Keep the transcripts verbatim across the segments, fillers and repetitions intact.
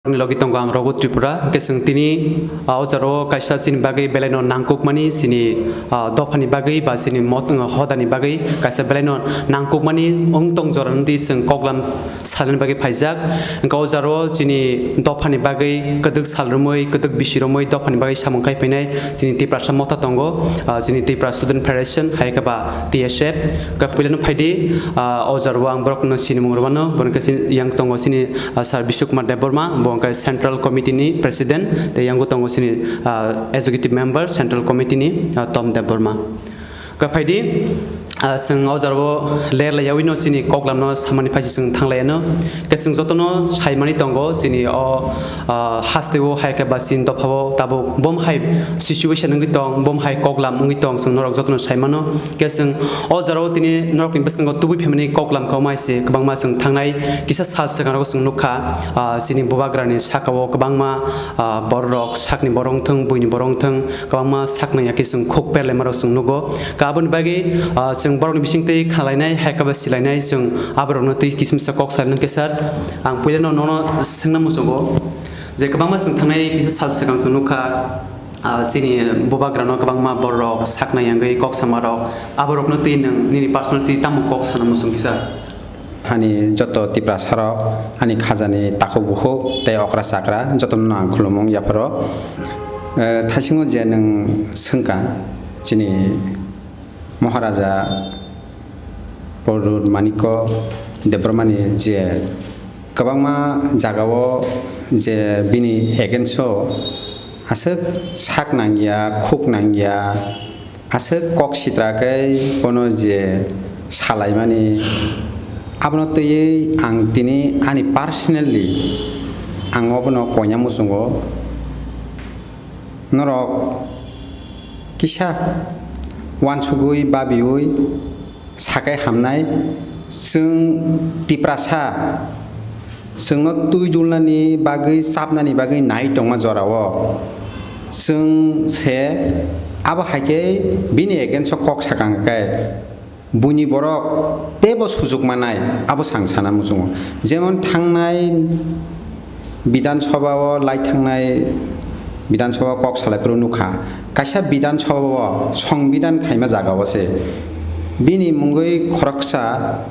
Ni logi tongo ang Rogo Tripura, hwnkhe chwng tini, ah, o jaro kaisa chini bagwi belaino nangkukmani chini, ah, dophani bagwi ba chini mot-, hodani bagwi kaisa belaino nangkukmani wng tong jora nw twi chwng koklam salani bagwi phaijak. Hwnkhe o jaro chini dophani bagwi kwdwk sal romwi, kwdwk bisi romwi dophani bagwi samung khai phainai chini Tiprasa motha tongo, ah, chini Tripura Student Federation, hai khe ba T S F. Hwnkhe puilano phaidi, ah, o jaro ang borokno sinimung rwmano, borok khe chini yang tongo chini ah, Sir Bishnu Kumar Debbarma, bo hwnkhe Central Committee ni President, tei yango tongo chini, ah, Executive Member Central Committee ni, ah, Tom Debbarma. Hwnkhe phaidi, ah, chwng o jaro ler laiyawi no chini koklam no samani phaisi chwng thanglaiano. Hwnkhe chwng jotono saimani tongo chini o, ah, hasteo hai khe ba chini dophao tabuk bom hai situation wngwi tong, bom hai koklam wngwi tong, chwng norok jotono saimano. Hwnkhe chwng o jaro tini norokni bwskango tubui phaimani koklam kok mai se kwbangma chwng thangnai kisa sal swkang rogo chwng nukha, ah, chini bubagrani sakao kwbangma, ah, bororok sakni borok wngthwng, buini borok wngthwng, kwbangma saknai yakhe chwng khuk perlaima rok chwng nugo. Ka aboni bagwi, ah, chwng borokni bisingtwi khnalainai hai khe ba silainai chwng aborokno twi kisimisa kok salainai khe sir. Ang puilano nono swngna muchungo je kwbangma chwng thangnai kisa sal swkang chwng nukha. Ah, chini bubagrano kwbangma borok saknai yangwi kok samarok, aborokno twi nwng nini personal twi tamo kok sana muchung kisa? Ani joto Tiprasarok, ani khajani takhuk bukhuk tei okra chakra jotono ang khulumung yapharo. Eh, thaisingo je nwng swngkha, chini Maharaja Pradyut Manikya Debbarmani je kwbangma jagao je bini against o aswk sak nangya, khuk nangya, aswk kok sitra khe bono je salaimani, abono twiwi ang tini ani personally ang obono koina muchungo. Norok kisa uansugwi babiwi sakai hamnai, chwng Tiprasa, chwngno twi dulnani bagwi, chapnani bagwi nai tongma jorao chwng se abo hai khe bini against o kok sakang khe buini borok teibo sujuk manai, abo sang sana muchungo. Jemon thangnai Bidhan Sabha o lai thangnai Bidhan Sabha kok salai phuru nukha, kaisa Bidhan Sabha o Songbidan khaima jaga o se bini mungwi khoroksa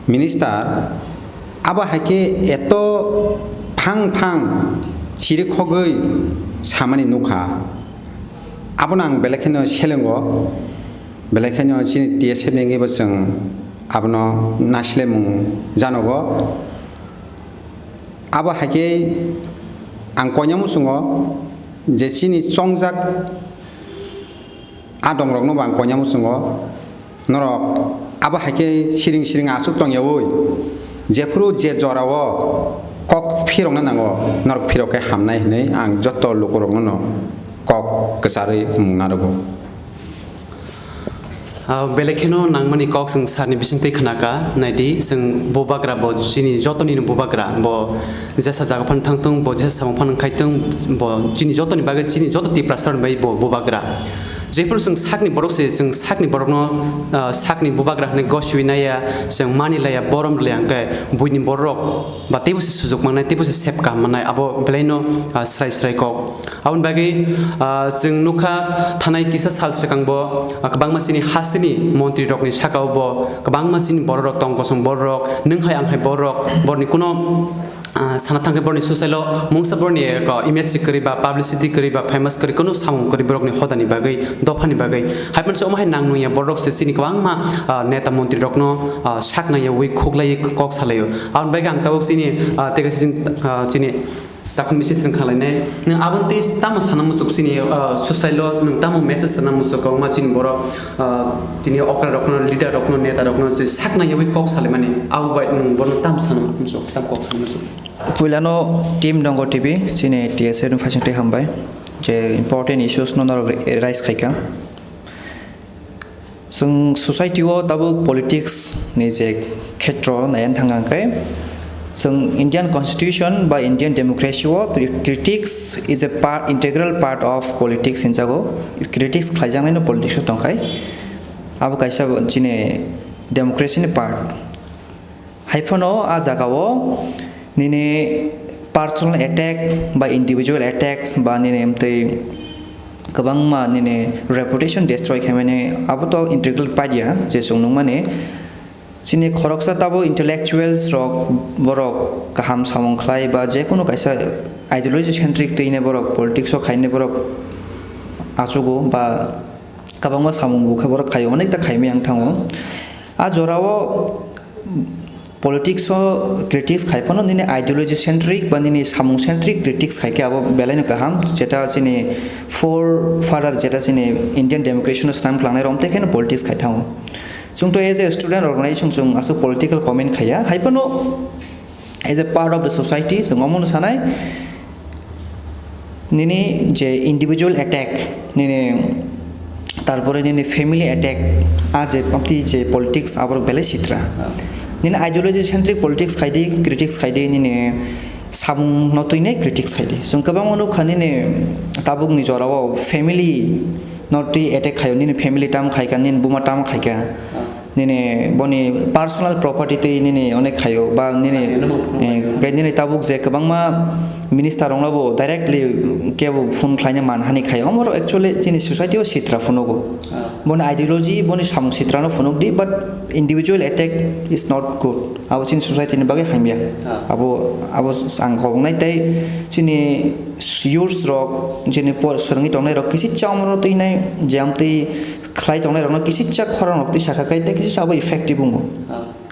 minister abo hai khe eto phang phang chirikhogwi samani nukha. Abono ang belai kheno selengo, belai kheno chini T S F ni wngwi bo chwng abono naislemung janogo. Abo hai khe ang koina muchungo je chini chongjak adongrokno bo ang koina muchungo, norok abo hai khe siring siring achuk tongyaui jephuru je jorao kok phirokna nango, norok phirok khe hamnai hinwi ang joto lukurokno no kok kwcharwi mung narwgo. Ah, belai kheno nangmani kok chwng sir ni bisingtwi khna kha. Naidi, chwng bubagra bo chini jotoni no bubagra, bo jesa jaga phano thangthung, bo jesa samung phano khaitung, bo chini jotoni bagwi, chini joto Tiprasa rokni bagwi bo bubagra. Jephuru chwng sakni borok se, chwng sakni borokno, ah, sakni bubagra hwnwi gosiwi naiya, chwng mani laiya, borom rwlaiya hwnkhe buini borok ba teibo se sujuk mannai, teibo se sep kaham mannai, abo belaino, ah, srai srai kok. Aboni bagwi, ah, chwng nukha, thanai kisa sal swkangbo, ah, kwbangma chini hasteni montrirokni sakao bo kwbangma chini bororok tong, kosom bororok, nwng hai ang hai bororok, borni kuno, ah, sana thangkhe borni susailo mungsa borni eko image se kwrwi ba publicity kwrwi ba famous kwrwi kuno samung kwrwi borokni hodani bagwi, dophani bagwi. Haiphano se omo hai nang nungya bororok se chini kwbangma, ah, neta montrirokno, ah, sak nangyawi khuklaiwi kok salaio. Aboni bagwi ang tabuk chini, ah, tei kaisa chini, ah, chini Takhuk misi chwng kha lainai. Nwng aboni twi tamo sana muchuk chini, ah, susailo, nwng tamo message sana muchuk kwbangma chini borok, ah, tini okra rokno, leader rokno, neta rokno se sak nangyawi kok salaimani. Abo bai nwng bono tamo sana muchuk, tamo kok sana muchuk. Puilano team Dongo T V, chini T S F ni phaising twi hambai. Je important issues no norok raise khaikha. Chwng society o tabuk politics ni je khetro naiyan thang kha khe, chwng Indian Constitution ba Indian democracy o critics is a part, integral part of politics hinjago. Critics khlaijaknai no politics o tongkhai. Abo kaisa chini democracy ni part. Haiphano a jaga o nini personal attack ba individual attacks ba nini amtwi kwbangma nini reputation destroy khaimani abo to integral part ya je chwng nukmani. Chini khoroksa tabuk intellectuals rok, borok kaham samung khlai ba jekunu kaisa ideology centric twini borok politics o khaini borok achugo ba kwbangma samung bo khe borok khaio, onekta khaimai ang thango. A jorao politics o critics khai phano nini ideology centric ba nini samung centric critics khai khe abo belai no kaham, jeta chini forefather, jeta chini Indian democracy no snam klangnai rok tei kheno politics khai thango. Chwng to as a student organization chwng aswk political comment khaiya, hai phano as a part of the society chwng omono sanai nini je individual attack, nini tarpore nini family attack, a je amtwi je politics aborok belai sitra. Nini ideology centric politics khaidi, critics khaidi, nini samung no twinai critics khaidi. Chwng kwbangma nukha nini tabukni jorao family no twi attack khaio, nini family tam khaika, nini buma tam khaika. Nini boni personal property tei nini onek khaio ba nini, eh, gai nini tabuk je kwbangma minister rokno bo directly kebo phone khlaina man hani khaio. Omoro actually chini society o sitra phunugo. Boni ideology, boni samung sitra no phunuk di, but individual attack is not good. Abo chini society ni bagwi hamya. Abo, abo ang kobongnai tei chini youths rok, chini por swrwngwi tongnai rok kisi cha omoro twi nai je amtwi khlai tongnai rokno kisicha khorang rok twi sakha khai tei kisicha abo effective wngo.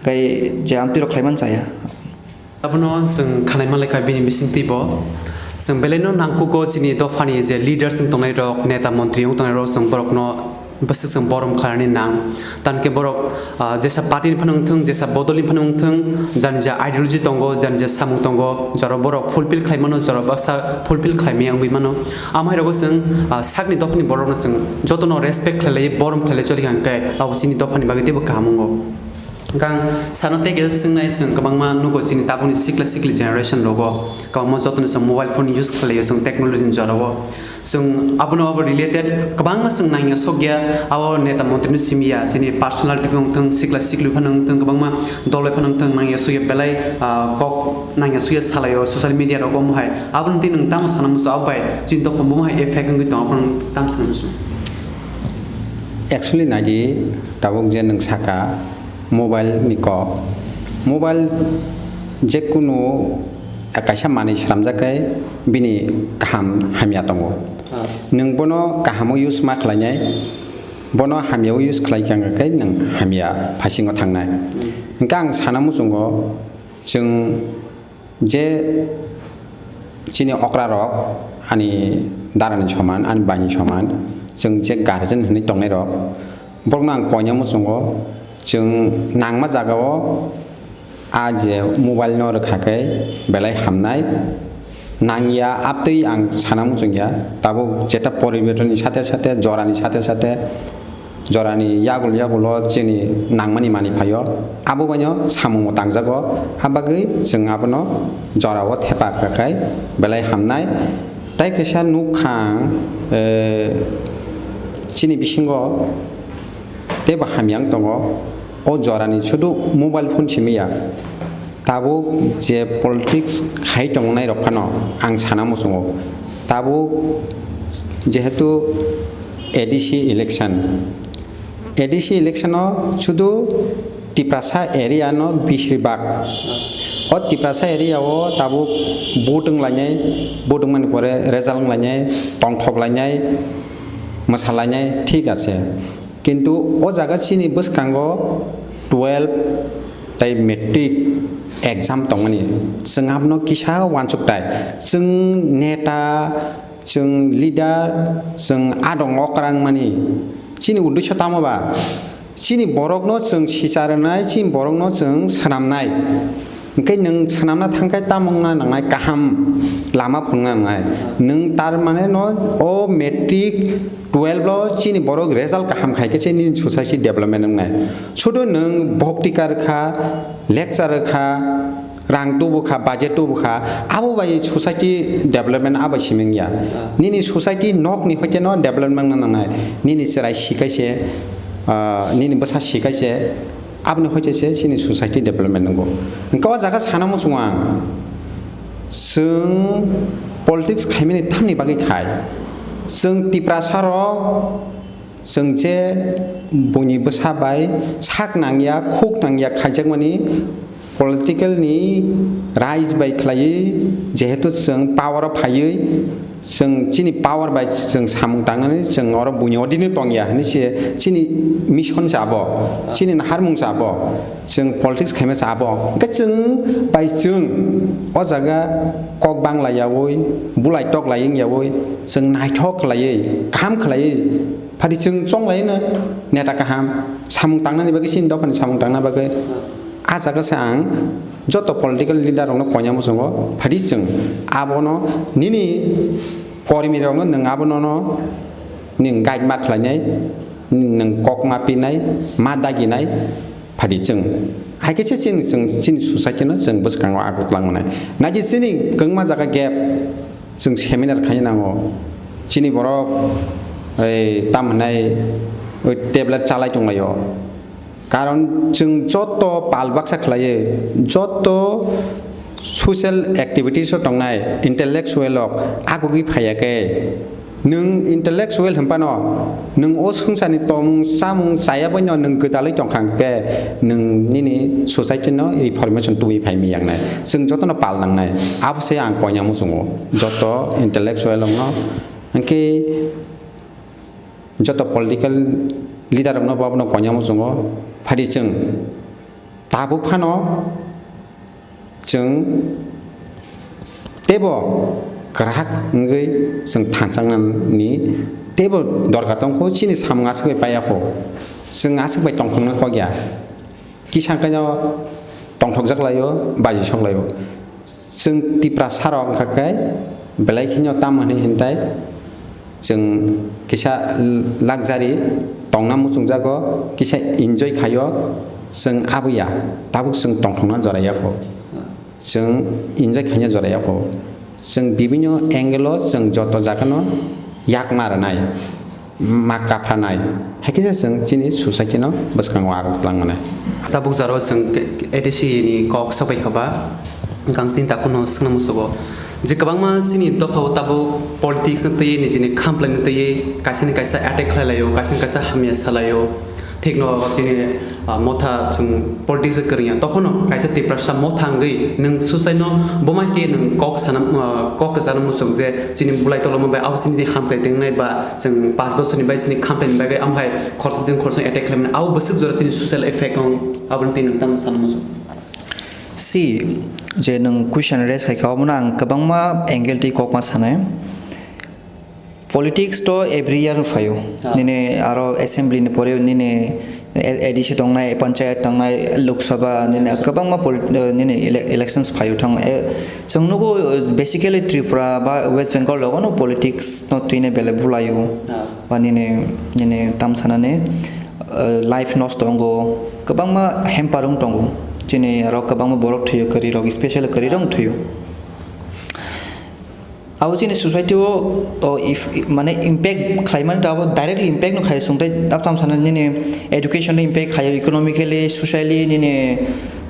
Kai je amtwi rok khlaiman chaya. Abono chwng khanai manlai kha bini bisingtwi bo. Chwng belai no nangkugo chini dophani je leaders wng tongnai rok, neta montri wng tongnai rok, chwng borokno bwswk chwng borom khlainani nang. Tankhe borok, ah, jesa party ni phano wng thung, jesa bodol ni phano wng thung, jani je ideology tongo, jani je samung tongo, jorao borok fulfill khlai mano, jorao baksa fulfill khlai maya wngwi mano. Amo hai rogo chwng, ah, sakni dophani borokno chwng jotono respect khlai lai, borom khlai lai choli kha hwnkhe abo chini dophani bagwi teibo kaham wngo. Hwnkhe ang sano tei kaisa swngnai, chwng kwbangma nugo chini tabukni sikla sikli generation rogo, kwbangma jotono chwng mobile phone use khlai laio chwng technology ni jorao. Chwng abono abo related kwbangma chwng nangya sokya, abo neta montri no simi ya, chini personality phano wng thung, sikla sikli phano wng thung, kwbangma dol bai phano wng thung, nangya sokya belai, ah, kok nangya sokya salaio social media rogo omo hai. Aboni twi nwng tamo sana muchung, abo bai chini dophano bo hai effect wngwi tongo, abono nwng tamo sana muchung? Actually, naidi, tabuk je nwng saka, mobile ni kok. Mobile jekunu kaisa manwi slamjak khe bini kaham hamya tongo. Nwng bono kahamo use ma khlainai, bono hamyao use khlai kha khe nwng hamya phasingo thangnai. Hwnkhe ang sana muchungo, chwng je chini okra rok ani darani soman, ani baini soman, chwng je guardian hinwi tongnai rok, borokno ang koina muchungo, chwng nangma jagao a je mobile no rwkha khe belai hamnai, nangya abtwi ang sana muchungya, tabuk jeta poribortonni sate sate, jorani sate sate, jorani yagul yagulo chini nangmani manwi phaio, abo baino samungo tangjago, abagwi chwng abono jorao thepa kha khai belai hamnai. Tai kaisa nukhang, eh, chini bisingo teibo hamya wng tongo. O jorani sudu mobile phone simi ya. Tabuk je politics hai tongnai rok phano ang sana muchungo. Tabuk jehetu A D C election, A D C election o sudu Tiprasa area no bisri bak. O Tiprasa area o tabuk vote wng lainai, vote wng mani pore result wng lainai, tongthok lainai, mwsa lainai, thik ase. Kintu o jaga chini bwskango twelve tai matric exam tongmani, chwng abono kisa uansuk tai. Chwng neta, chwng leader, chwng adong okrang mani. Chini uddesho tamo ba? Chini borokno chwng sicha rwnai, chini borokno chwng swnamnai. Hwnkhe nwng swnamna thangkhe tamo wngna nangnai, kaham lama phunukna nangnai. Nwng tar mane no o matric twelve o chini borok result kaham khai khe se nini society development wngnai. Sudu nwng boktika rwkha, lecture rwkha, rang tubu kha, budget tubu kha, abo bai society development abo simi wngya. Nini society nokni hoite no development wngna nangnai. Nini chwrai sikai se, ah, nini bwsa sikai se, aboni hoite se chini society development wngo. Hwnkhe o jaga sana muchungo ang. Chwng politics khaimani tamni bagwi khai? Chwng Tiprasa rok, chwng je buini bwsa bai sak nangya, khuk nangya khaijakmani political ni rise bai khlaiwi, jehetu chwng power o phaiwi, chwng chini power bai chwng samung tangnani, chwng oro buini odini tongya hinwi se chini mission se abo, chini naharmung se abo, chwng politics khaima se abo. Hwnkhe chwng bai chwng o jaga kok bang laiyaui, bulai tok lai wngyaui, chwng naithok khlaiwi, kaham khlaiwi, phadi chwng chong laino neta kaham, samung tangnani bagwi, chini dophani samung tangna bagwi. A jaga se ang joto political leader rokno koina muchungo, phadi chwng abono nini kormi rokno nwng abono no nwng guide ma khlainai, nwng kok ma pinai, ma daginai, phadi chwng. Hai khe se chini, chwng chini society no chwng bwskango agut langmanai. Naji chini kwngma jaga gap chwng seminar khaina nango. Chini borok ei tam hwnai oi tablet chalai tonglaio. Karon chwng joto pal baksa khlaiwi, joto social activities o tongnai intellectual rok agugwi phaiya khe, nwng intellectual hwnphano, nwng o swngcharni tongmung chamung chaya boino nwng gwdalwi tongkha hwnkhe, nwng nini society no reformation tubui phai miyangnai. Chwng jotono pal nangnai. Abo se ang koina muchungo joto intellectual rokno. Hwnkhe joto political leader rokno bo abono koina muchungo. Phadi chwng tabuk phano chwng teibo kwrak wngwi chwng thansangnani teibo dorkar tongkho, chini samung aswk bai paiya kho, chwng aswk bai tongthokna kok ya. Kisa khe no tongthokjak laio, baji sok laio. Chwng Tiprasa rok wngkha khe belai kheno tamo hwnwi hintai chwng kisa luxury tongna muchungjago, kisa enjoy khaio, chwng abo ya, tabuk chwng tongthokna jora ya kho. Chwng enjoy khaina jora ya kho. Chwng bibinno angle o chwng joto jaga no yak ma rwnai, ma kapranai. Hai khe se chwng chini society no bwskango agut langmani. Tabuk jaro chwng A D C ni kok sabai kha ba, gangsini takhuk no swngna musugo. Je kwbangma chini dopha o tabuk politics no twiwi nijini khamplai no twiwi kaisa ni kaisa attack khlai laio, kaisa ni kaisa hamya sa laio. Thikno chini, ah, motha chwng politics bai kwrwngya. Tophano kaisa Tiprasa motha wngwi nwng susaino boma khe nwng kok sana, ah, kok kwchana muchung je chini bulai tolomo bai abo chini hamkrai tongnai ba chwng panch bosorni bai chini khamkrai ni bagwi amo hai khoroksa din khoroksa attack khlaimani abo bwswk jora chini social effect wng aboni twi nwng tamo sana muchung. Si, je nwng question raise khai kha, omono ang kwbangma angle twi kokma sanai. Politics to every year phaio. Ah. Nini aro assembly ni pore nini A-, A D C tongnai, panchayat tongnai, Lok Sabha, nini kwbangma polit-, eh, nini ele-, elections phaio thang. Eh, chwng nugo, eh, basically Tripura ba West Bengal logo no politics no twini bele bulaio. Ah. Ba nini, nini tam sanani, eh, life nosto wngo, kwbangma hamper wng tongo. Chini aro kwbangma borok thwio, kwrwi rok, special kwrwi rok thwio. Abo chini society o, o if, mane impact khlaimani ta abo directly impact no khaio, chwng tei tab tam sana nini education no impact khaio, economically, socially nini,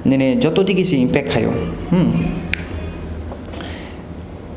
nini joto digi se impact khaio. Hmm.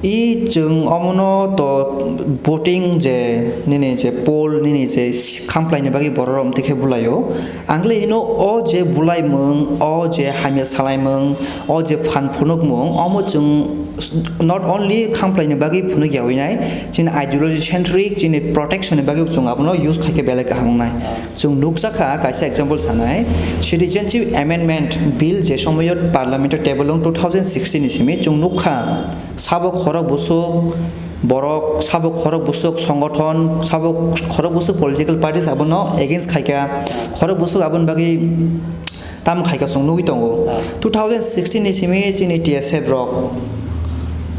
I chwng omono to voting je nini je poll nini je khamplaini bagwi borok rok twi khe bulaio. Ang le hino o je bulaimung, o je hamya salaimung, o je phan phunukmung, omo chwng not only khamplaini bagwi phunuk yaui nai, chini ideology centric, chini protection ni bagwi chwng abono use khai khe belai kaham wngnai. Chwng nukjakha, kaisa example sanai, Citizenship Amendment Bill je somoyo Parliament o table wng two thousand sixteen ni simi chwng nukha, sabo khorok busuk borok, sabo khorok busuk songothon, sabo khorok busuk political parties abono against khaikha, khorok busuk aboni bagwi tam khaikha chwng nugwi tongo. Ah. Two thousand sixteen ni simi chini T S F rok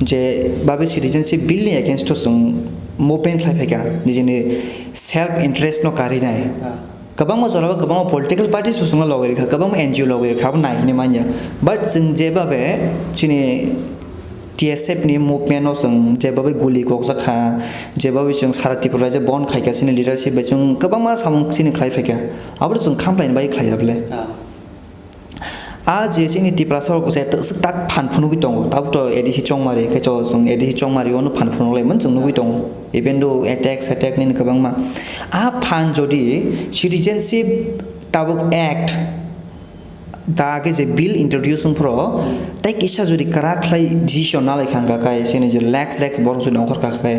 je babe Citizenship Bill ni against o chwng movement khlai phaikha, nijini self interest no karinai. Ah. Kwbangma jorao kwbangma political parties bo chwngno logi rikha, kwbangma N G O logi rikha, abo nai hinwi manya. But chwng jebabe chini T S F ni movement no chwng jebabe guli kokjak kha, jebabe chwng sara Tripura je bon khaikha, chini leadership bai chwng kwbangma samung chini khlai phaikha, abo chwng khamplaini bai khlai ya bwle. Ah. A je chini Tiprasa rok je tak, tak phan phunugwi tongo, tabuk to A D C Chongmari, khe chwng A D C Chongmari ono phan phunuk laimani chwng nugwi tongo. Even though attack, attack nini kwbangma. A phan jodi Citizenship tabuk Act, ta age je bill introduce wng phro, tei kisa jodi kwrak khlai decision na lai kha, hwnkha khe chini je lakhs, lakhs borok jodi ongkhor kha khe,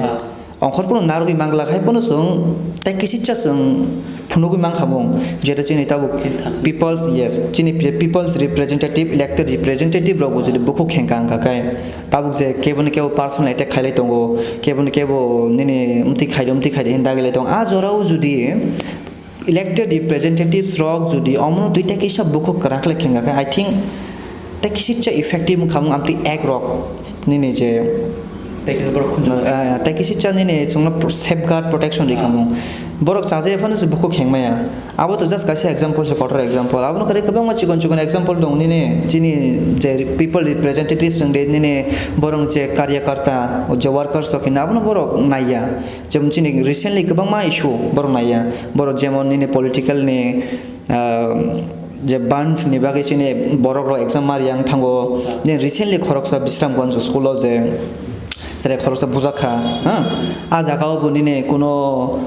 ongkhor phano narwgwi mangla khai phano chwng tei kisisa chwng phunugwi mankha mung, jeta chini tabuk Chini thansa. People's, yes, chini pe-, people's representative, elected representative rok bo jodi bukhuk khengkha wngkha khe, tabuk je kebo ni kebo personal attack khailai tongo, kebo ni kebo nini mtwi khaidi, mtwi khaidi hin dagilai tongo. A jorao jodi elected representatives rok jodi omono twi tei kisa bukhuk kwrak khlai khengkha khe, I think tei kisisa effective wngkha mung amtwi act rok nini je Tei kisa borok khunju. Ah, tei kisa cha nini chwngno pro-, safeguard protection ri khamung. Borok chajaia phano se bukhuk khengmaya. Abo to just kaisa example se, kotor example. Abono kare kwbangma chikon chikon example dong nini chini je people representatives wng de nini borok je karyakarta, je workers rok hino abono borok naiya. Jemon chini recently kwbangma issue borok naiya. Borok jemon nini political ni, ah, je band ni bagwi chini borok rok exam ma riyang thango. Nini recently khoroksa Bisramganj school o je Chwrai khoroksa bujak kha, ha? A jaga o bo nini kuno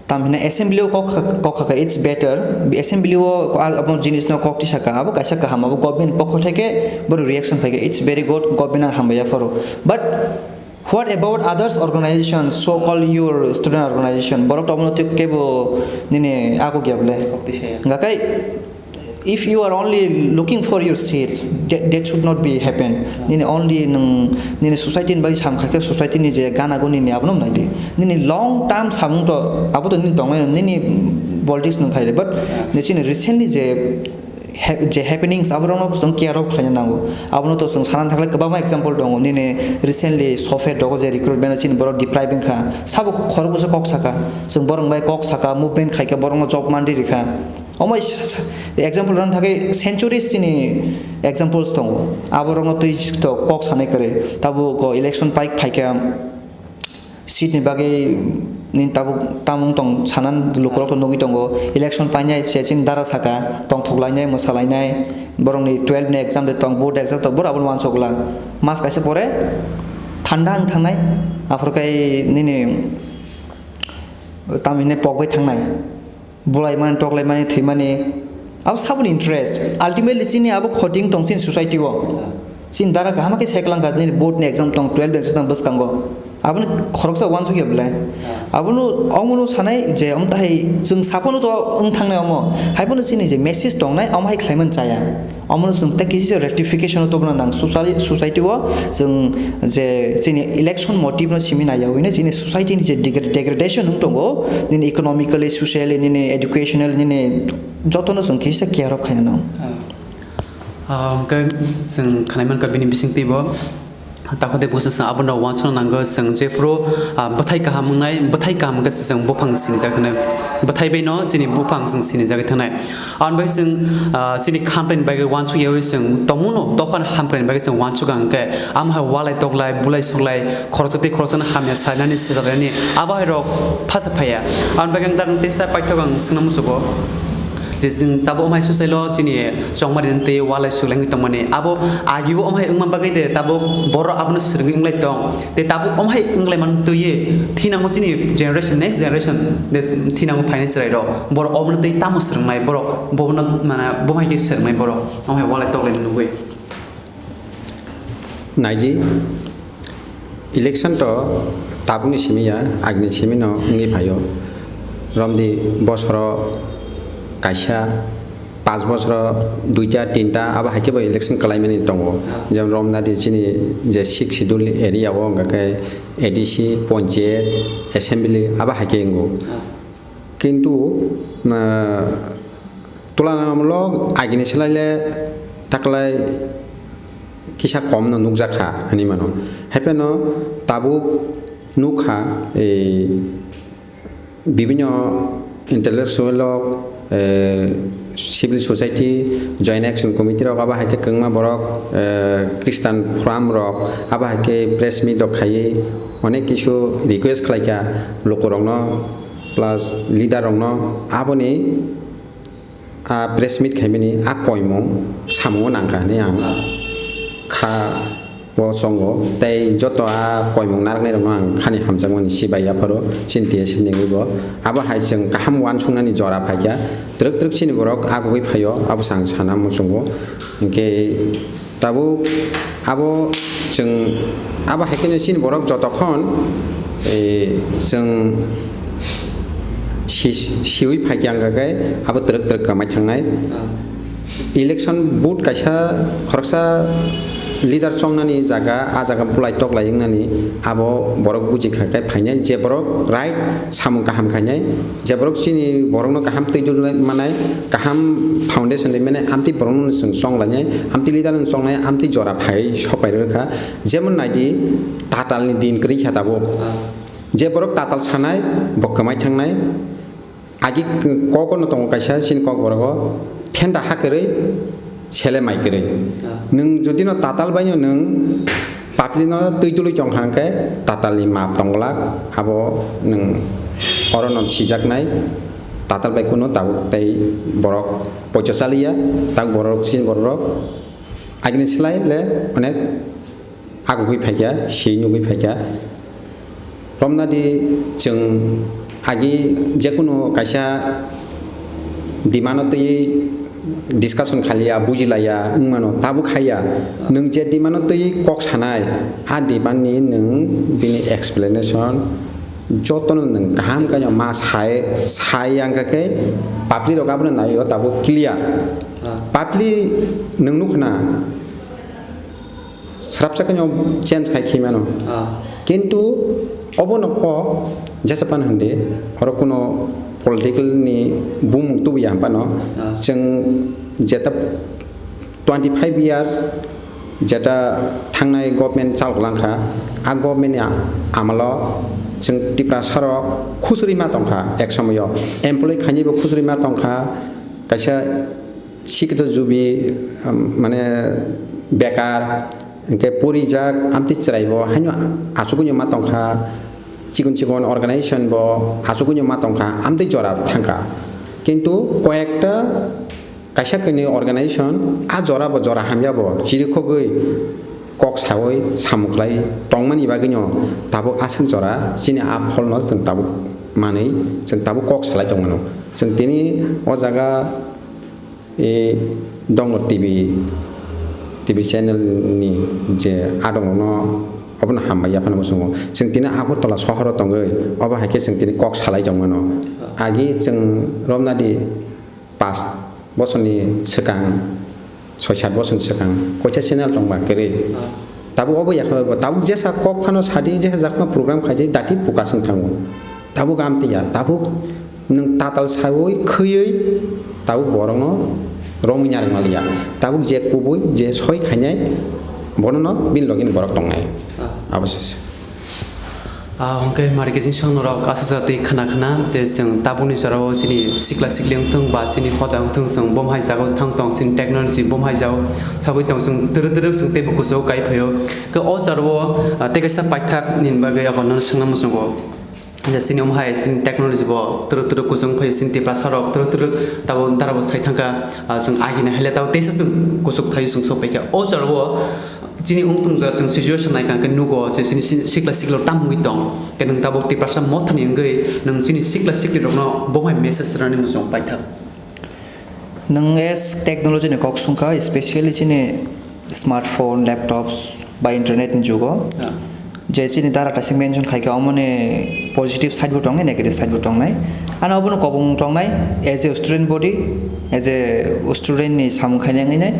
tam hino assembly o kok kha, kok kha khe, it's better. Assembly o a-, abo jinis no kok tisa kha, abo kaisa kaham, abo government pokho thai khe boro reaction phai khe, it's very good, government ang hambai ya pharo. But what about others organization, so called your student organization? Borok to abono tei kebo nini ago gya bole. Kok tisa ya. Hingkha khe, if you are only looking for your seats, that, that should not be happen. Nini only nwng nini society ni bagwi sam kha khe society ni je gana guni ni abono nai di. Nini long term samung to abo to nini tongnai nini politics nwng khai de, but nini chini recently je hap-, je happenings abo rokno bo chwng care of khlaina nango. Abono to chwng sana thakle kwbangma example tongo. Nini recently software dogo je recruitment o chini borok deprive wngkha. Sabo khorok bwsa kok saka. Chwng borok bai kok saka, movement khaika borokno job mandi rikha. Omo sa-, sa-, example rwna thagwi centuries chini examples tongo. Aborokno twi to kok sanai kwrwi. Tabuk o election pai phaikha seat ni bagwi nini tabuk tamung tong sanan lukurok to nugwi tongo. Election painai se chini dara saka tongthok lainai, mwsa lainai, borokni twelve ni exam de tong, board exam tong, borok abono uansuk glak. Mas kaisa pore thanda wng thangnai, aphuru khe nini tamhinai pokbai thangnai. Bulaimani, toklaimani, thwimani, abo saboni interest. Ultimately, chini abo khoti wng tong chini society o. Chini dara kaham khe cycle wngkha, nini board ni exam tong, twelve exam tong bwskango. Aboni khoroksa uansukya belai. Abono, omono sanai je, omo tahai chwng saphano to wng thangnai omo. Haiphano chini je message tongnai, omo hai khlaimani chaya. Omono chwng tei kisa rectification o tubuna nang society, society o chwng je chini election motive no simi naiya hwnwi chini society ni je degra-, degradation wng tongo, nini economically, socially, nini educational, nini jotono chwng kisa care of khaina nang. Ah, hwnkhe chwng khanai mankha bini bisingtwi bo. Takhwtwi bwswk abono uansukna nango, chwng jephuru, ah, bwthai kaham wngnai, bwthai kaham wngkhe se chwng buphang sinijak hwnwi. Bwthai bai no chini buphang chwng sinijagwi thangnai. Aboni bai chwng, ah, chini khamtani bagwi uansukyaui chwng tongmungno dophani hamkraini bagwi chwng uansukha hwnkhe, amo hai walai toklai, bulai suklai, khoroksa tei khoroksano hamya sarinani, sejalnani, abo hai rok phasa phaiya. Aboni bagwi ang darang teisa paithak ang swngna muchugo. Je chwng tabuk omo hai susailo chini chongmani tei walai suklaigwi tongmani. Abo agio omo hai wngma bagwi de tabuk borok abono swrwngwi wnglai tong. Tei tabuk omo hai wnglaimani twiwi thinango chini generation, next generation de thinango phainai chwrairok. Borok obono tei tamo swrwngnai borok, bobono mane bo hai khe swrwngnai borok. Omo hai walai toklaimani nugwi. Naidi, election to tabukni simi ya, agini simi no wngwi phaio. Romdi bosoro kaisa, panch bosoro duita, tinta, abo hai khe bo election kwlaimani tongo. Jemon romnadi chini je sixth schedule area o wngkha khe A D C, panchayat, assembly, abo hai khe wngo. Kintu, ah, tulanamulok agini swlaile taklai kisa komno nukjakha hinwi mano. Haiphano tabuk nukha, ei, bibinno intellectual rok, eh, civil society, Joint Action Committee rok, abo hai khe kwbangma borok, eh, Christian forum rok, abo hai khe press meet rok khaiwi onek kisu request khlaikha lukurokno, plus leader rokno, aboni a press meet khaimani a koimung samungo nangkha hinwi ang kha o chongo. Tei joto a koimung narwknairokno ang khani hamjakmani sibai yapharo chini T S F ni wngwi bo. Abo hai chwng kaham uansuknani jora phaikha, twrwk twrwk chini borok agugwi phaio, abo se ang sana muchungo. Hinkhe tabuk abo chwng, abo hai kheno chini borok jotokhon, eh, chwng si-, siwi phaikha hwnkha khe abo twrwk twrwk kwmai thangnai. Ah. Election vote kaisa khoroksa leader chongnani jaga, a jaga bulai toklai wngnani abo borok buji kha khe phainai. Je borok right samung kaham khainai, je borok chini borokno kaham twi dul manai, kaham foundation ri manai, amtwi borokno chwng chonglainai, amtwi leader no chongnai, amtwi jora phai sopai rwkha. Jemon naidi, tatalni din kwrwi kha tabuk. Ah. Je borok tatal sanai, bo kwmai thangnai. Agi kok no tongo kaisa chini kokborok o, thenda ha kwrwi, sele mai kwrwi. Ah. Nwng jodi no tatal bai no nwng papli no twi dului tong kha hwnkhe tatal ni map tong glak, abo nwng oro no sijaknai. Tatal bai kunu tabuk tei borok poito chaliya, tabuk borok chini borok agini slai le onek agugwi phaikha, si nugwi phaikha. Romnadi chwng agi jekunu kaisa demand-o twi discussion khaliya, bujilaiya wngmano, tabuk haiya. Nwng je demand-o twi kok sanai, a demand-ni nwng bini explanation jotono nwng kaham khe ma sai, sai yang khe public rok abono naio, tabuk clear. Ah. Public nwng nukna, srapsa khe no change khai khe mano. Ah. Kintu obo no kok jesa pan hwndi, oro kuno political ni bumung tubu ya pano. Ah. Chwng jeta twenty five years jeta thangnai government chal langkha, a government ni amalo chwng Tiprasa rok khusuri ma tongkha ek somoyo, employee khainai bo khusuri ma tongkha, kaisa sikito jubi, um, mane bekar, hwnkhe purijak, amtwi chwraibo haino achugwino ma tongkha, chikon chikon organization bo achugwino ma tongkha, amtwi jora thangkha. Kintu koyekta kaisa kainwi organization a jora bo jora hamya bo chirikhogwi kok sawi samung khlai tongmani bagwino tabuk aswk jora chini a pholno chwng tabuk manwi chwng tabuk kok salai tongmano. Chwng tini o jaga E, Dongor T V, T V channel ni je adong no obono hambai yaphano muchungo. Chwng tini Agartala sohoro tongwi, obo hai khe chwng tini kok salai tongmano. Agi chwng romnadi pas bosorni swkang, soi sat bosorni swkang, koitha channel tongba kwrwi. Tabuk obo yakha tabuk jesa kok phano sadi, jesa jakma program khaidi, dati focus wng thango. Tabuk amtwi ya, tabuk nwng tatal sawi khwiwi tabuk borokno romwi narwkna liya. Tabuk je kubui je soi khainai bonono bini logi ni borok tongnai. Ah. Abo se se. Ah, hwnkhe mari khe chini songno rok aswk jora twi khna khna tei chwng tabukni jorao chini sikla sikli wngthung ba chini hoda wngthung, chwng bom hai jagao thang tong, chini technology bom hai jagao sagwi tong, chwng twrwk twrwk chwng teibo kuchugo kai phaio. Khe o jorao, ah, tei kaisa paithak nini bagwi abo nono swngna muchungo. Je chini omo hai chini technology bo twrwk twrwk kuchung phai, chini Tiprasa rok twrwk twrwk tabo dara bo sai thangkha, ah, chwng agini haile tabo teisa chwng kuchuk thaio chwng sok paikha. O jorao chini wngtong jora chwng situation naikha hwnkhe nugo je chini si-, sikla sikla tam wngwi tong. Khe nwng tabuk Tiprasa mothani wngwi nwng chini sikla sikli rokno bo hai message rwnani muchung paithak. Nwng as technology ni kok sungkha, especially chini smartphone, laptops ba internet ni jugo. Ah. Je chini dara kaisa mention khaikha, omoni positive side bo tongnai, negative side bo tongnai. Ano obono kobong tongnai, as a student body, as a student ni samung khainai wngwi nai,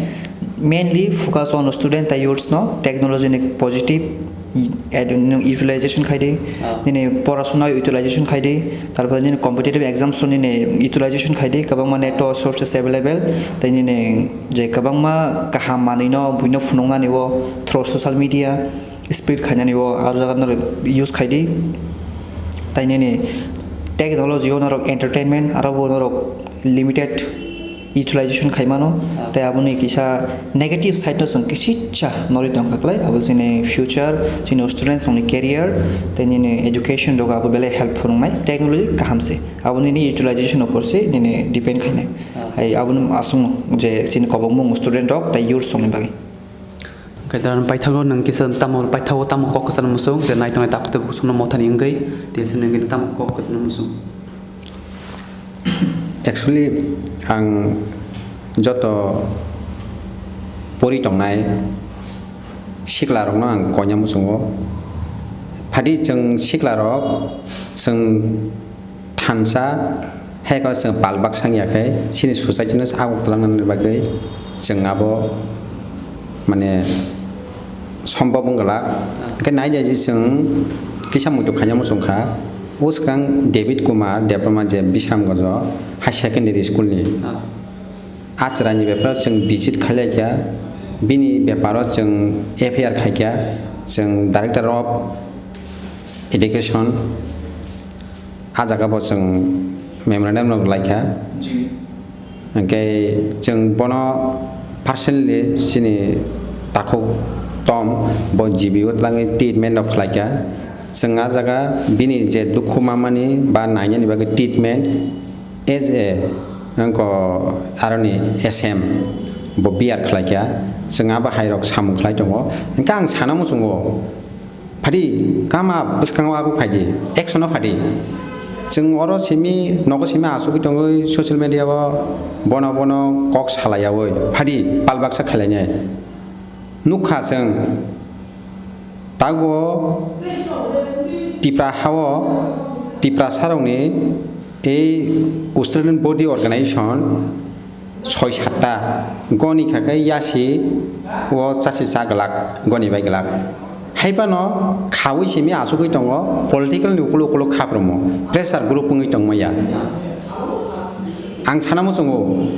mainly focus on student tei youths no technology ni positive i-, ad-, utilization khaidi, Ah. nini porasona utilization khaidi, tarpore nini competitive exams nini utilization khaidi, kwbangma neto sources available, tei nini je kwbangma kaham manwi no buino phunuknani o through social media spread khainani o aro jaga norok use khaidi, tei nini technology o norok entertainment aro bo norok limited utilization khaimano, tei aboni kisa negative side no chwng kisitsa norwi tongkha klai, abo chini future, chini students rokni career, tei nini education rogo abo belai help phwrwngnai, technology kaham se, abo nini utilization upor se nini depend khainai. Hai aboni aswkno je chini kobokmung student rok tei youth rokni bagwi. Hwnkhe da paithago nwng kisa tamo paithago tamo kok kwchangno muchung, je naitongnai takhuk tei bukhuk chwngno mothani wngwi, tei aswk nwng tamo kok kwchangno muchung. Actually, ang joto pori tongnai siklarokno ang koina muchungo. Phadi chwng siklarok, chwng thansa, hai khe chwng pal baksa wngya khe, chini society no aguk twlangnani bagwi chwng abo, mane, sombhob wng glak. Hwnkhe nai nai je chwng kisa muitu khaina muchung kha. O swkang David Kumar Debbarma je Bisramganjo High Secondary School ni. Ah. A chwraini beparo chwng visit khailai kha, bini beparo chwng F I R khai kha, chwng Director of Education, a jaga bo chwng memorandum rok lai kha. Hwnkhe chwng bono personally chini takhuk Tom bo G B o twlangwi treatment rok khlai kha. Chwng a jaga bini je dukhu mamani ba nainani bagwi treatment as a, wngkha aroni S M bo bear khlai kha. Chwng abo hai rok samung khlai tongo. Hwnkhe ang sana muchungo, phadi kama bwskango abo phaidi, action o phadi. Chwng oro simi, nogo simi asugwi tongwi social media o bono bono kok salaiyaui phadi pal baksa khailainai. Nukha chwng, tabuk Tipra hao Tiprasarokni ei Australian Body Organization soi satta goni kha khe yasi o chasi cha glak, goni bai glak. Hai phano khaui simi asugwi tongo, political ni ukolo ukolo khapromo, pressure group wngwi tongmaya. Ang sana muchungo,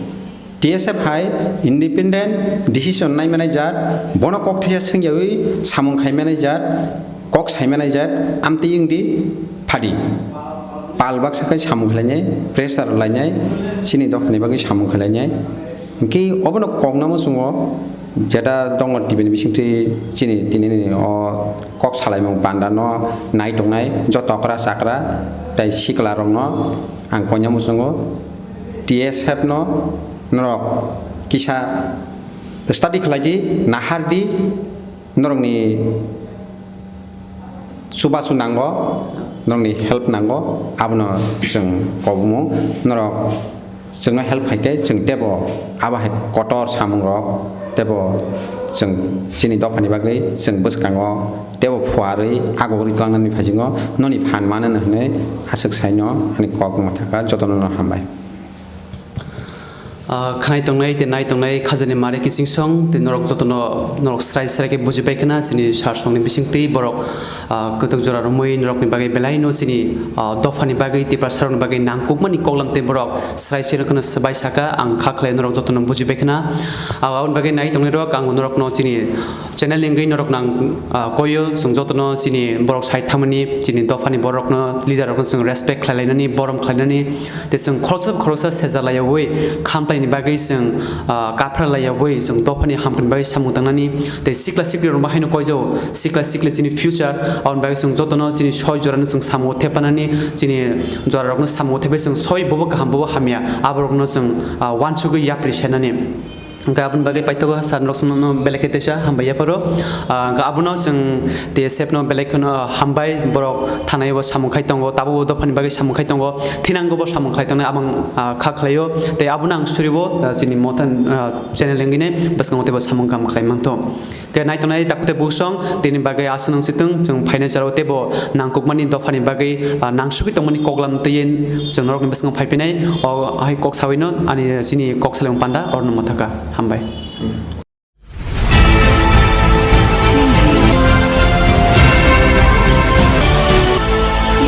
T S F hai independent decision nai manai jat, bono kok thaisa swngyaui samung khai manai jat, kok sai manai jat, amtwi wngdi phadi. Pal baksa khai samung khlainai, pressure lainai, chini dophani bagwi samung khlainai. Hwnkhe obono kokna muchungo, jeta dongo T V ni bisingtwi chini tini o kok salaimung panda no nai tongnai joto okra chakra tei sikla rokno ang koina muchungo. T S F no norok kisa study khlai di, nahar di, norokni chubachu nango, norokni help nango, abono chwng kobomung. Norok chwngno help khai khe chwng teibo abo hai kotor samung rok teibo chwng chini dophani bagwi chwng bwskango teibo phuarwi agugri tlangnani phaisingno noni phan manano hwnwi aswk saino ani kok mwthaka jotono no hambai. Ah, khnai tongnai tei nai tongnai khajani mare kiching song tei norok jotono norok srai srai khe buji pai khna chini sar songni bisingtwi borok, ah, kwtwk jora romwi norokni bagwi belaino chini, ah, dophani bagwi Tiprasarokni bagwi nangkukmani koklam tei borok srai srai kheno swbai saka ang kha khlai norok jotono buji pai khna. Ah, aboni bagwi nai tongnai rok ang norokno chini channel wngwi norok nang, ah, koyo chwng jotono chini borok sai thamani chini dophani borok rokno leader rokno chwng respect khlai lainani borom khlai nani tei chwng khoroksa khoroksa seja laiyaui khamtai ni bagwi chwng, ah, kaphra laiyaui chwng dophani hamkrai ni bagwi samung tangnani tei sikla sikli rok bahaino koijao sikla sikli chini future aboni bagwi chwng jotono chini soi jorano chwng samung thepanani chini jora rokno samung thepai chwng soi bobo kaham bobo hamya aborokno chwng, ah, wansugwi yapri senani. Hwnkhe aboni bagwi paithago sir norok no belai khe teisa hambai yapharo. Ah, hwnkhe abono chwng T S F no belai kheno hambai, borok thanai o samung khai tongo, tabuk o dophani bagwi samung khai tongo, thinango bo samung khlai tongnai abang, ah, kha khlaio. Tei abono ang suribo, ah, chini Mothan, ah, channel wngwi nai bwskango teibo samung kam khlai mantho. Khe nai tongnai takhuk tei bukhuk song tini bagwi aswk nang sitwng chwng phainai jora o teibo nangkukmani dophani bagwi, ah, nangsugwi tongmani koklam twiwi chwng norokni bwskango phai phinai. O hai kok sawi no ani chini kok salai panda orno mwthaka. Hambai.